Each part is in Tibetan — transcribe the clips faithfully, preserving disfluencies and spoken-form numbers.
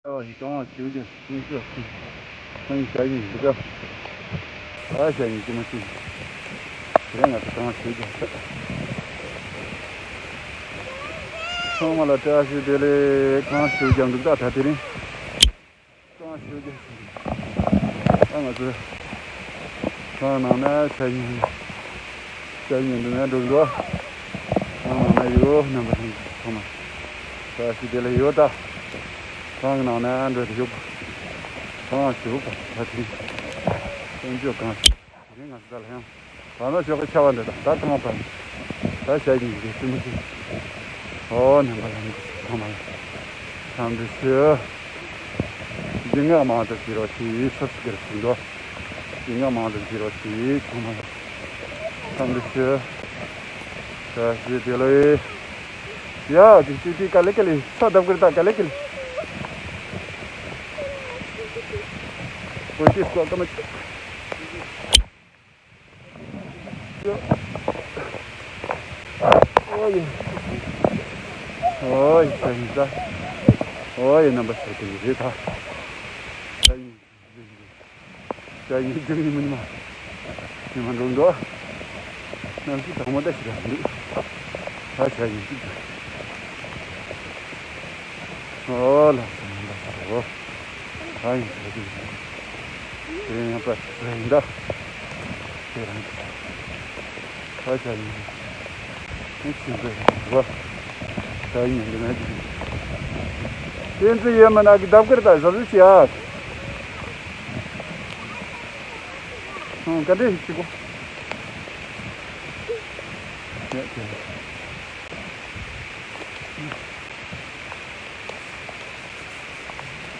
ཨོ་ཡི་ཀྲང་ཞུ་རྒྱུ་སུན་སུ་སུན། ཁོང་ཞ་ཡིན་འདི་ག་ཨ་ཞ་ཡིན་ཅི་མ་ཅི། དེ་རིང་ང་ཚོ་ཀྲང་ཞུ་རྒྱུ་ཚང་མ་ལ་བཀྲ་ཤིས་བདེ་ལེགས། ཁང་ཞུ་རྒྱུ་འདུག་ད་ད་དེ་རིང་ཀྲང་ཞུ་རྒྱུ། ད་ང་ཚོ་ཁང་ནང་ན་ཞ་ཡིན། ཞ་ཡིན་འདི་ན་འགྲོ་འགྲོ། ཁང་ནང་ན་ཡོད་རྣམ་པ་ཚང་མ། བཀྲ་ཤིས་བདེ་ལེགས་ཡོད་ད། ཁང་གི་ནང་ན་འགྲོ་དེ་ཡོད། ཁང་ཞུ་བ་ད་དེ་རིང་། དཔལ་འབྱོར་གང་ཞིག་དེ་རིང་ང་ཚོ་ད་ལ་ཡང་། ད་ནི་ཞོགས་ཀྱི་ཆར་པ་འདྲ་དང་ད་ཐང་པ་ད་ཞ་ཡིན་གྱི་ལྟད་མོ་ཅིག་ཨོ་ནང་པ་ལ་མི་ཚང་མ་ལ་འཚམས་འདྲི་ཞུ། རྒྱུས་མངའ་མང་དུ་བྱེད་རོགས་གྱིས། སབ་སི་ཀེ་རབ་ཞུ་འདུག་རྒྱུས་མངའ་མང་དུ་བྱེད་རོགས་གྱིས། ཚང་མ་ལ་འཚམས་འདྲི་ཞུ། བཀྲ་ཤིས་བདེ་ལེགས། ཡ་ཅིག་ཅིག་ཅིག་ག་ལེ་ག་ལེ་ས་བརྡབ་ཀྱི་རེད་ད་ག་ལེ་ག་ལེ། ཨོ་ཅི་སོ་ཀ་མ་ཅིག་ཨོ་ཡེ། ཨོ་ཡེ་ས་ཡིན་ས། ཨོ་ཡེ་རྣམ་པ་ས་དེ་ཡི་རེད་ད། ས་ཡིན། ས་ཡིན་རྒྱུ་ཡིན་མིན་མ། ཉི་མ་འགྲོ་འགྲོ། གནམ་གཤིས་དྭངས་མོ་ད་ཞིག་རང་འདུག་ད་ས་ཡིན་ཞིག་ཨོ་ལགས་སོ་མིན་པ་ས་རེད་འོ། ད་ཡིན་ས་དེ་ཡིན། དེ་ཡང་པ་ས་ཡིན་ད། དེ་རང་གི་ས་ཆ་ཡིན། ཨེ་ཅི་འདྲ་བ། ད་ཡིན་འདི་ན་ཅི། བསྟན་འཛིན་ཡོད་མ་ན་གི་བརྡབ་ཀིར་ད་ཟབ་ཟིབ་བྱེད་ཨ། ཨང་ག་འདྲ་ཞིག་བྱེད་གོ།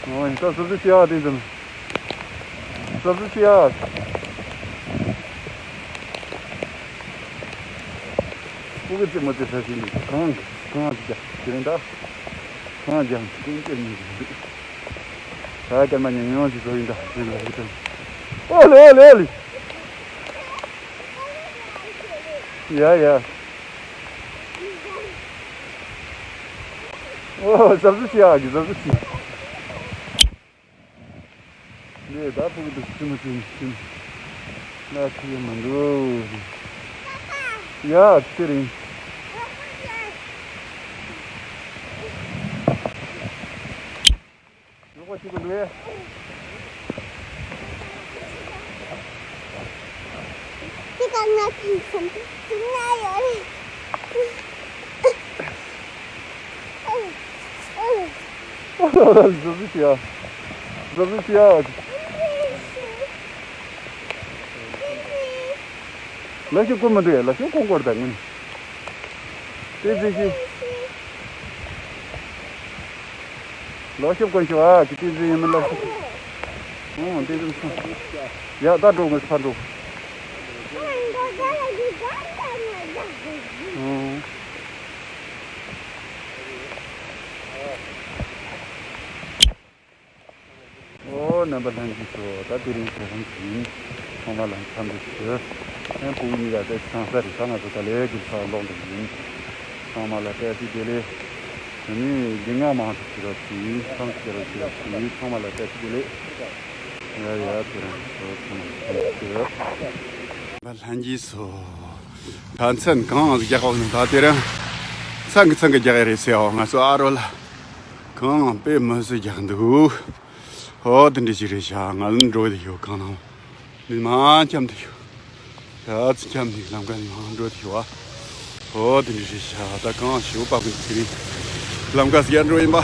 ཨོ་ཡིན་ད་སོ་སོ་ཤི་ཡ་དེ་ཙམ། སོ་སོ་ཤི་ཡ། ཕྲུ་གུ་རྩེད་མོ་རྩེ་ས་ཞིག་འདུག་གང་གང་ཅི་ཀྱང་དེ་རིང་ད་གང་ཀྱང་ཀུན་སྤྱོད་མི་འདུག་ད་སྐར་མ་ཉུང་ཉུང་ཞིག་བཟོ་ཡིན་ད་ཟེར་ལ་ཡིན་ད། ཨོ་ལེ་ཨོ་ལེ་ཨོ་ལེ། ཡ་ཡ། ཨོ་ཟབ་ཟུབ་བྱེད་ཨ་གི་ཟབ་ཟུབ་བྱེད། ངས་ད་ཕུག་ཏུ་ཁྱི་མོ་ཅན་ཁྱི་མོ་ལ་ཁྱི་མི་འདུག་ཡ་ཁྱི་རིང་། ལོག་པ་ཁྱི་གུ་འདུག་ཨེ། དེ་ག་ང་ཁྱི་སམ་དུ་ང་ཡོད་རེད། ཟོ་ཟོ་བྱེད་ཡ། ཟོ་ཟོ་བྱེད་ཡ། ལ་ཤུ་ཀུ་མི་འདུག་ཡ། ལ་ཤུ་ཀུ་འཁོར་དང་ངུན། དེ་ཟེ་ཤི། ལ་ཤུ་ཀུ་ཤི་བ་ཅི་དེ་ཟེ་ཡིན་མི་ལ་ཤུ། ཨོ་དེ་ཟེ་སོང་། ཡ་ད་འགྲོ་ངས་ཕར་འགྲོ། ཨོ། ཨོ་རྣམ་པ་ལྷན་རྒྱས་ཚོ། ད་དེ་རིང་ཁྱེད་རང་གིས་ཚང་མ་ལ་འཚམས་འདྲི་ཞུ། ཨེ་ཕྲུ་གུ་གཉིས་ལ་ད་ཆང་ས་རེད། ད་ང་ཚོ་ད་ལས་འགུལ་ས་ལོག་འགྲོ་གི་ཡིན། ཚང་མ་ལ་བཀྲ་ཤིས་བདེ་ལེགས། དེ་ནས་འདི་ང་མང་དུ་ཞུ་རོགས་གྱིས། ཚང་ཞུ་རོགས་ཞུ་རོགས་གྱིས། ཚང་མ་ལ་བཀྲ་ཤིས་བདེ་ལེགས། ཡ་ཡ་དེ་རིང་ཚོ་ཚང་མ་ལ་འཚམས་འདྲི་ཞུ། རྣམ་པ་ལྷན་རྒྱས་ཚོ། ད་མཚན་གང་ཟིག་རྒྱག་འོང་ནི། ད་དེ་རིང་མཚན་གི་མཚན་གི་རྒྱག་ཡ་རེད་ཟེར་བ། ང་ཚོ་ཨ་རོ་ལ། གང་དཔེ་མི་སྲིད་རྒྱག་འདུག་ཨོ་དེ་འདྲ་ཞིག་རེད་ཤག་ང་ལ་འགྲོ་དེ་ཡོད་གང་ནང་། མི་མང་འཁྱམ་དེ་ཡོད། ད་ཚི་འཁྱམ་དེ་ལམ་ཀ་ནི་མང་འགྲོ་དེ་ཡོད་ཨ། ཨོ་དེ་འདྲ་རེད་ཤག་ད་གང་ཞིག་བབ་གི་འདུག་དེ་རིང་ལམ་ཀ་ཟིག་ཡར་འགྲོ་ཡིན་པ།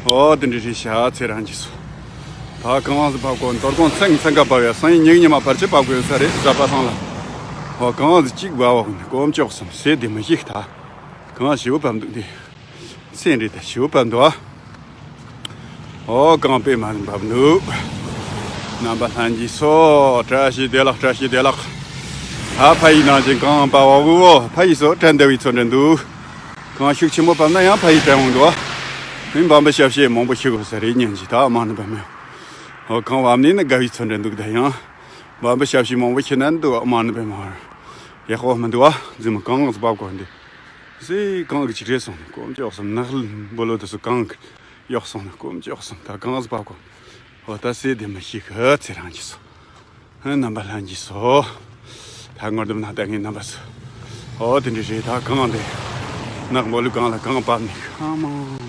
ཨོ་དེ་འདྲ་རེད་ཤག་ཚེ་རང་གིས་སོ། ད་གང་ཟིག་བབ་གོ། དོ་དགོང་མཚན་མཚན་ག་བབ་ཡ། སང་ཉིན་ཉིན་ཉི་མ་བར་ཆད་བབ་དགོས་ས་རེད། གཟའ་པ་སངས་ལ། ཨོ་གང་ཟིག་གཅིག་བབ་བ་ནི་དཀོན་མཆོག་གསུམ་ཟེར་དེ་མི་ཤེས་ད། གང་ཞིག་བབ་འདུག་དེ། སེམས་རེ་ད་ཞུ་བབ་འདུག་ཨོ་གང་དཔེ་མ་རིན་བབ་འདུག་རྣམ་པ་ལྷན་རྒྱས་ཚོ། བཀྲ་ཤིས་བདེ་ལེགས། བཀྲ་ཤིས་བདེ་ལེགས། ད་ཕ་ཡི་ནང་བཞིན་གང་བབ་འོ། ཕ་ཡི་སོ་དྲན་བདེ་བའི་ཚོད་འདྲ་འདུག་གང་ཤུགས་ཆེན་པོ་བབ་ན་ཡང་ཕ་ཡི་དྲན་འོང་འདུག་མི་འབའ་འབའ་ཤབ་ཤེ་མང་པོ་ཤི་དགོས་ས་རེད་ཉན་གྱི་ད་མ་ནི་བབ་མེད། ཨོ་གང་བབ་ནི་ནི་དགའ་བའི་ཚོད་འདྲ་འདུག་ད་ཡང་འབའ་འབའ་ཤབ་ཤེ་མང་པོ་ཤི་ན་འདུག་མ་ནི་བབ་མ་ཡག་པོ་མི་འདུག་ཨ། རྫུན་མ་གང་ཟིག་བབ་གོ་འདི། སེ་གང་གི་ཅི་རེད་སོང་ནས་དཀོན་མཆོག་གསུམ། ནག་ལ་འབོ་ལོ་དེ་ཚོ་གང་གི་གཡོག་སོང་ནས་དཀོན་མཆོག་གསུམ། ད་གང་ཟིག་བབ་གོ། འོ་ད་སེ་དེ་མི་ཤེས་གི་ཚེ་རང་གིས་སོ། ཧན་རྣམ་པ་ལྷན་རྒྱས་སོ། ད་ངོ་དེབ་ནང་ལྟ་ངའི་རྣམ་པ་ཚོ། འོ་དེ་འདྲ་རེད། ད་གང་དེ་ནག་འབོ་ལོ་གང་ལ་གང་བབ་ནས་ཁ་མང་།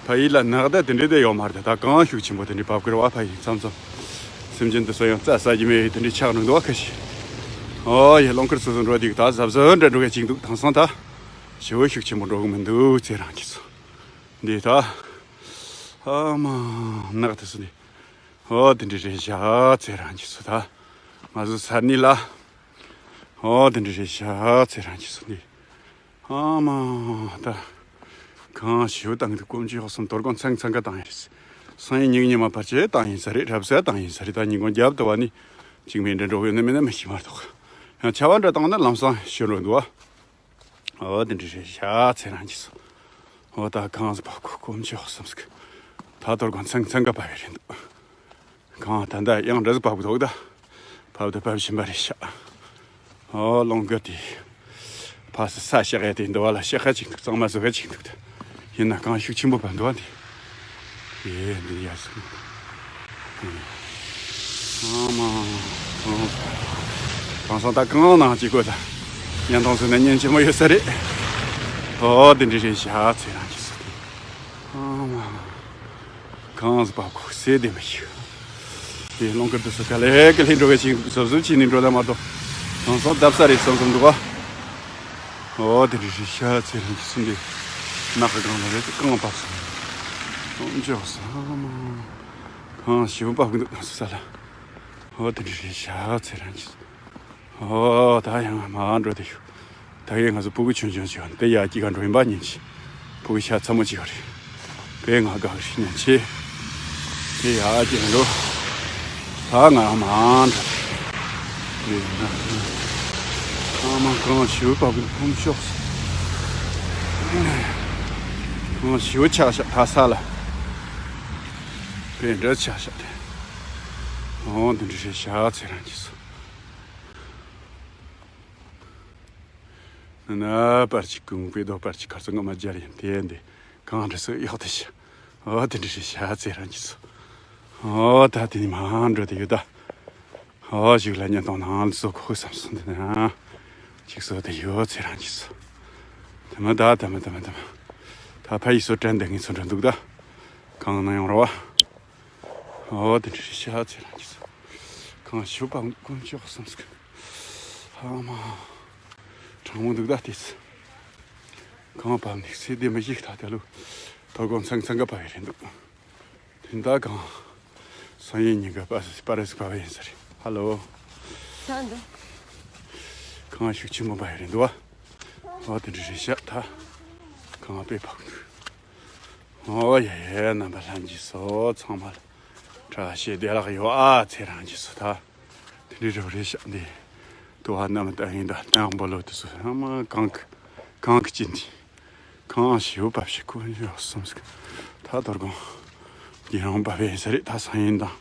ཕ་ཡི་ལ་ནག་ད་དེ་འདྲ་དེ་ཡོད་མ་རེད། ད་གང་ཤུགས་ཆེན་པོ་དེ་འདྲ་བབ་གི་རེད་བ། ཕ་ཡི་མཚམས་མཚམས་སེམས་ཅན་དེ་ཚོ་ཡང་རྩྭ་ཟ་རྒྱུ་མེད་དེ་འདྲ་ཆགས་འགྲོ་འདུག་བ་ཁ་ཤས། ཨོ་ཡ་རླངས་འཁོར་སོ་སོ་འགྲོ་དུས་ད་གཟབ་གཟབ་འདྲ་འགྲོ་གི་ཅིག་འདུག་དེང་སང་ད་ཞེ་པོ་ཤུགས་ཆེན་པོ་འགྲོ་གི་མི་འདུག་ཚེ་རང་གིས་སོ། འདི་ད་ཨ་མ་ནག་དེ་སུ་འདི། ཨོ་དེ་འདྲ་རེད་ཤག་ཚེ་རང་གིས་སོ། ད་ང་ཚོ་ས་ནི་ལ། ཨོ་དེ་འདྲ་རེད་ཤག་ཚེ་རང་གིས་སོ་འདི། ཨ་མ་ད། གང་ཞུ་བཏང་གི་དཀོན་མཆོག་གསུམ། དོ་དགོང་མཚན་མཚན་ག་བཏང་ཡིན་རེད། སང་ཉིན་ཉི་མ་བར་ཆད་བཏང་ཡིན་ས་རེད། རབ་གསལ་བཏང་ཡིན་ས་རེད། ད་ཉིན་གུང་རྒྱབ་ཏུ་བ་ནི་གཅིག་མིན་འདྲ་འགྲོ་གི་ཡོད་ན་མིན་ན་མི་ཤེས་མ་གཏོགས། ཡང་ཆར་པ་འདྲ་བཏང་ན་ལམ་སང་ཞུ་རུ་འདུག་བ། ཨོ་དེ་འདྲ་རེད་ཤག་ཚེ་རང་གིས་སོ། ཨོ་ད་གང་ཟིག་བབ་གོ། དཀོན་མཆོག་གསུམ་ཟིག་ད་དོ་དགོང་མཚན་མཚན་ག་བབ་ཡ་རེད་འདུག་གང་ད་ལྟ་ཡང་འདྲ་ཟིག་བབ་གི་འདུག་ད་བབ་དང་བབ་བཞིན་པ་རེད་ཤག་ཨོ་རླངས་འཁོར་དེ་ཕ་སི་ས་ཤག་ཡ་དེ་འདུག་བ་ལ་ཤག་ཁ་ཅིག་འདུག་གཙང་མ་བཟོ་ཁ་ཅིག་འདུག་ད་ཡིན་ན་གང་ཤུགས་ཆེན་པོ་བབ་འདུག་བ། འདི་ཡེ་འདི་ཡ་སི་ཨ་མ་ཨོ་གང་སང་ད་གང་ནང་ཅིག་གོ་ད་ཡན་ཐང་སོ་ན་ཉན་ཆེན་མོ་ཡོད་ས་རེད། ཨོ་དེ་འདྲ་རེད་ཤག་ཚེ་རང་གིས་སོ། ཨ་མ། གང་ཟིག་བབ་གོ་ཟེར་དེ་མི་ཤེས། དེ་རླངས་འཁོར་དེ་ཚོ་ག་ལེ་ག་ལེ་འགྲོ་གི་ཅིག་འདུག་གཟབ་གཟབ་བྱས་ནས་འགྲོ་ད་མ་གཏོགས་གང་སང་བརྡབ་ས་རེད་བསམ་བསམ་འདུག་བ། ཨོ་དེ་འདྲ་རེད་ཤག་ཚེ་རང་གིས་སོ་འདི། ནག་གི་སྒང་ལ་རེད་དེ་གང་བབས་སོང་། ཨོ་འཇོག་ས་མ། གང་ཞིག་བབ་གི་འདུག་ང་ཚོ་ས་ལ། ཨོ་དེ་འདྲ་རེད་ཤག་ཚེ་རང་གིས་སོ། ཨོ་ད་ཡང་མ་འགྲོ་དེ་ཤུ། ད་གིན་ང་ཚོ་སྤུ་གུ་ཆུང་ཆུང་ཅིག་ཡོད་དེ་ཡ་གཅིག་ག་འགྲོ་ཡིན་པ་ཉིན་གཅིག་སྤུ་གུ་ཤ་ཚ་མོ་ཅིག་ཡོད་རེད། དཔེ་ང་དགའ་གི་རེད་ཉིན་གཅིག་དེ་ཡ་གཅིག་ག་འགྲོ། ད་ང་རང་མ་འགྲོ། དེ་ཡིན་ན་ཨ་མ་གང་ཞུ་པ་བུ་ཁོམ་ཤོག་གང་ཞུ་ཆགས་ཤག་ད་ས་ལ་དཔེ་འདྲ་ཆགས་ཤག་དེ་ཨོ་དེ་འདྲ་རེད་ཤག་ཚེ་རང་གིས་སོ། ན་པར་ཅིག་ཀུང་པའི་རྡོ་པར་ཅིག་ཁར་སང་ང་མ་སྦྱར་ཡིན་དེ་འདི་གང་འདྲ་སོ་གཡོག་དེ་ཤ། ཨོ་དེ་འདྲ་རེད་ཤག་ཚེ་རང་གིས་སོ། ཨོ་ད་དེ་ནི་མ་འགྲོ་དེ་ཡོད་ད། ཨོ་ཞིག་ལ་ཉན་དང་ནང་ལ་སོ་ཁོ་བསམ་སོང་དེ་ན། ཅིག་སོ་དེ་ཡོད་ཚེ་རང་གིས་སོ། དེ་མ་ད་དེ་མ་དེ་མ་དེ་མ། ད་ཕ་ཡི་སོ་དྲན་དེ་ངས་ཚོ་འགྲོ་འདུག་ད། གང་ན་ཡོང་ར་བ། ཨོ་དེ་འདྲ་རེད་ཤག་ཚེ་རང་གིས་སོ། གང་ཞུ་པ་ཀུན་ཅོག་བསམ་སོང་། ཧ་མ། གྲང་མོ་འདུག་ད་ལྟས། གང་བབས་ནས་སེ་བདེ་མི་ཞིག་ད་ལྟ་ལུ། ཐོ་གོང་ཚང་ཚང་ག་བབས་རེད་འདུག་དེ་ད་གང་། སང་ཉིན་ཉིན་ག་པ་སི་པ་རེ་སི་བབས་ཡིན་ས་རེད། ཧ་ལོ། ད་འདུག་གང་ཤུགས་ཆེན་པོ་བབས་རེད་འདུག་བ། ཨོ་དེ་འདྲ་རེད་ཤག་ད། གང་དཔེ་བབས་འདུག་ཨོ་ཡ་ཡ་རྣམ་པ་ལྷན་རྒྱས་སོ་ཚང་མ་ལ་བཀྲ་ཤིས་བདེ་ལེགས་ཡོད་ཨ་ཚེ་རང་རྒྱས་སོ་ད། དེ་འདྲའི་རབ་རེད་ཤག་འདི། དུ་བ་རྣམ་དག་ཡིན་ད་སྟེང་སྦོ་ལོ་དུ་སུ་ཧ་མ་གང་གི་གང་གི་ཅི་འདི། གང་ཞིའུ་བབས་ཤིག་ཁོ་ཡོད་སོམ་སི་ད་དོར་གོང་། འདི་རང་བབས་ཡིན་ས་རེད་ད་སང་ཡིན་དང་།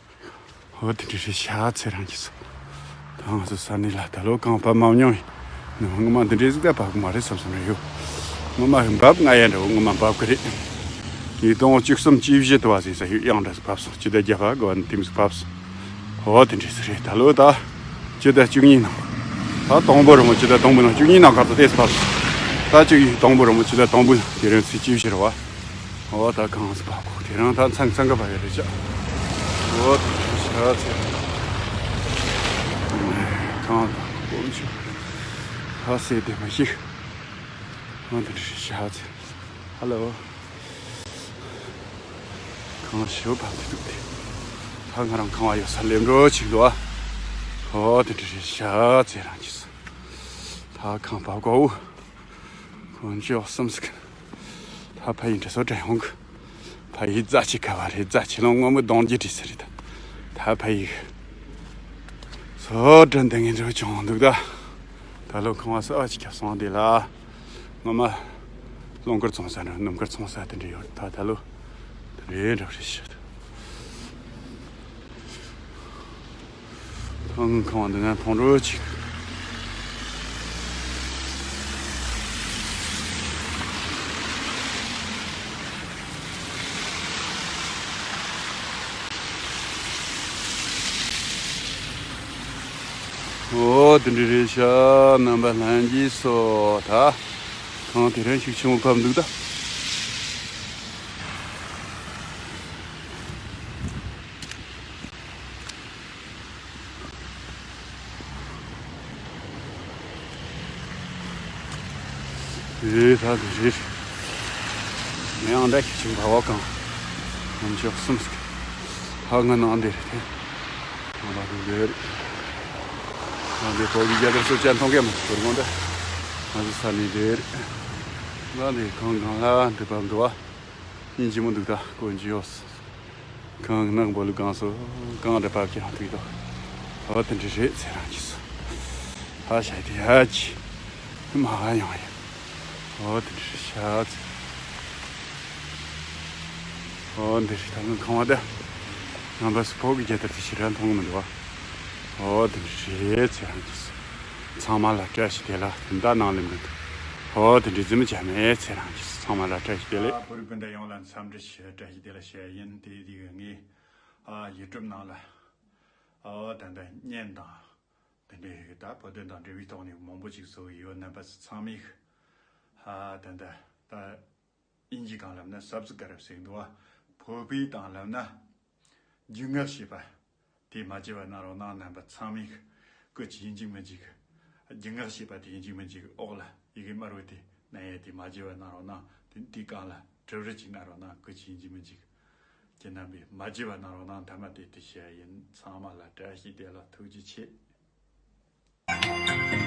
ཧོ་དེ་འདྲ་རེད་ཤག་ཚེ་རང་གིས་སོ། ད་ང་ཚོ་ས་གནས་ལ་ད་ལོ་གང་བབས་མ་མྱོང་ཡིན། ནི་ངོ་མ་འདི་འདྲའི་ཟིག་ད་བབས་གི་མ་རེད་བསམ་བསམ་རེད་ཡོད། ངོ་མ་བབས་ང་ཡ་འདྲ་བོ་ངོ་མ་བབས་གི་རེད། ཉིས་སྟོང་བཅུ་གསུམ་བཅུ་བཞི་དུ་བ་ཟིན་ས་ཡོད་ཡང་འདྲ་ཟིག་བབས་སོང་སྤྱི་ཟླ་བརྒྱད་པ་དགོ་བ་ནི་དེ་མི་ཟིག་བབས་སོང་། ཧོ་དེ་འདྲ་ཟིག་རེད་ད་ལོ་ད། སྤྱི་ཟླ་བཅུ་གཉིས་ནང་། ད་དང་པོ་རུ་མོ་སྤྱི་ཟླ་དང་པོ་ནང་བཅུ་གཉིས་ནང་གར་དུ་ཏེས་བབས་སོང་། ད་བཅུ་གཉིས་དང་པོ་རུ་མོ་སྤྱི་ཟླ་དང་པོ་ནང་དེ་རིང་ཚེས་བཅུ་བཞི་རུ་བ། འོ་ད་གང་ཟིག་བབས་གོ་དེ་རིང་ད་མཚན་མཚན་ག་བབས་ཡོད་རེད་ཅག་འོ་ད་ཤ་ཚེ། གང་བབས་གོ་ཆུ། ཧ་སེ་དེ་མ་ཤིག་འོ་ད་ཤ་ཚེ། ཧ་ལོ། གང་ཞུ་བབས་དེ་འདུག་དེ། ད་ང་རང་གང་བ་ཡོད་ས་ལེམ་འགྲོ་ཅིག་འདུག་ཨ། འོ་དེ་འདྲ་རེད་ཤག་ཚེ་རང་གིས་སོ། ད་གང་བབས་གོ་འུ། ཀུན་ཅོག་སོམ་སི་ཀི། ད་ཕ་ཡི་འདྲ་སོ་འདྲ་ཡོང་གི། ཕ་ཡི་རྫ་ཆེ་ག་བ་རེད་རྫ་ཆེ་ལོང་སྔོན་མོ་གདོང་རྒྱུ་བྲིས་ས་རེད་ད། ད་ཕ་ཡི། སོ་དྲན་དེ་ངན་འདྲ་བོ་བྱུང་འདུག་ད། ད་ལོ་ཁང་བ་སོ་ཨ་ཅིག་ཁྱབ་སོང་དེ་ལ། སྔོན་མ། རླུང་དཀར་ཚོང་ས་འདྲ་སྣུམ་དཀར་ཚོང་ས་དེ་འདྲ་ཡོད་ད་ད་ལོ། དེ་འདྲ་འདྲ་བོ་རེད་ཤག་ད་ཁང་ཁང་བ་འདི་ན་མཐོང་འགྲོ་ཅིག་འོ་དེ་འདྲ་རེད་ཤག་རྣམ་པ་ལྷན་རྒྱས་སོ་ད། གང་དེ་རིང་ཤུགས་ཆེན་པོ་བབས་འདུག་ད། རེད་ད་དེ་རེད། ངས་ཨང་འདྲ་ཤུགས་ཆེན་པོ་བབས་གང་། ང་ཆོག་སུམ་སྐད། ཧ་ང་ནང་འདི་རེད་དེ། ང་ལ་རུ་ལེ་རེད། ང་འདི་ཐོག་གི་རྒྱ་དར་སོ་ཅན་མཐོང་གི་མ་ཐུར་མོ་འདི། ང་ཚོ་ས་ནས་འདི་རེད། ང་འདི་གང་གང་ལ་འདི་བབས་འདུག་ཨ། སྙིང་རྗེ་མོ་འདུག་ད་དཀོན་མཆོག་གང་ནག་འབོ་ལུ་གང་སོ་གང་འདྲ་བབས་ཀྱི་རང་ཐུག་ཏོ། ཨོ་དེ་འདྲ་རེད་ཚེ་རང་གིས་སོ། ཧ་ཤ་དེ་ཧ་ཅི། མ་ཧ་ཡང་ཡ། ཨོ་དེ་འདྲ་རེད་ཤ་ཚེ། ཨོ་འདི་རེད་ད་ང་ཁང་བ་ད། ང་བ་སུ་ཕོག་གི་རྒྱ་དར་དེ་ཞེ་དྲག་མཐོང་གི་མི་འདུག་བ། ཨོ་དེ་འདྲ་རེད་ཚེ་རང་གིས་སོ། ཚང་མ་ལ་བཀྲ་ཤིས་བདེ་ལེགས་དེ་འདྲ་ནང་ལེམ་གི་འདུག་ཨོ་དེ་འདྲ་རྫི་མི་བྱ་མེད་ཚེ་རང་གིས་སོ་ཚང་མ་ལ་བཀྲ་ཤིས་བདེ་ལེགས། བོད་རིགས་སྤུན་ཟླ་ཡོངས་ལ་འཚམས་འདྲི་ཞུ་བཀྲ་ཤིས་བདེ་ལེགས་ཞུ་ཡ་ཡིན། དེ་དུས་ངས་ཨ་ཡུ་ཊུབ་ནང་ལ་ཨ་ད་ལྟ་བརྙན་དང་དེ་འདྲའི་ད་བོད་དོན་དང་འབྲེལ་བའི་ཐོག་ནས་མང་པོ་ཅིག་བཟོ་གི་ཡོད། རྣམ་པ་ཚང་མས་ཨ་ད་ལྟ་ད་དབྱིན་ཇི་སྒང་ལབ་ན་སབ་སི་ཀ་རབ་ཟེར་གི་འདུག་བ། བོད་པའི་སྟེང་ལབ་ན་རྒྱུས་མངའ་བྱེད་པ། དེ་མ་བརྗེད་པ་གནང་རོགས་གནང་། རྣམ་པ་ཚང་མས་སྐུ་མཁྱེན་ཡིན་གཅིག་མིན་གཅིག་རྒྱུས་མངའ་བྱེད་པ་དེ་ཡིན་གཅིག་མིན་གཅིག་འོག་ལ་ཡི་གེ་དམར་བོ་དེ་མནན་ཡས་དེ་མ་བརྗེད་པ་གནང་རོགས་གནང་། དེ་དེའི་སྒང་ལ་གྲུབ་རིགས་ཅིག་མནན་རོགས་གནང་། སྐུ་མཁྱེན་ཡིན་གཅིག་མིན་གཅིག་ཁྱེད་རྣམ་པས་མ་བརྗེད་པ་གནང་རོགས་གནང་། མཐའ་མ་དེ་དེ་བཤད་ཡིན། ཚང་མ་ལ་བཀྲ་ཤིས་བདེ་ལེགས། ཐུགས་རྗེ་ཆེ།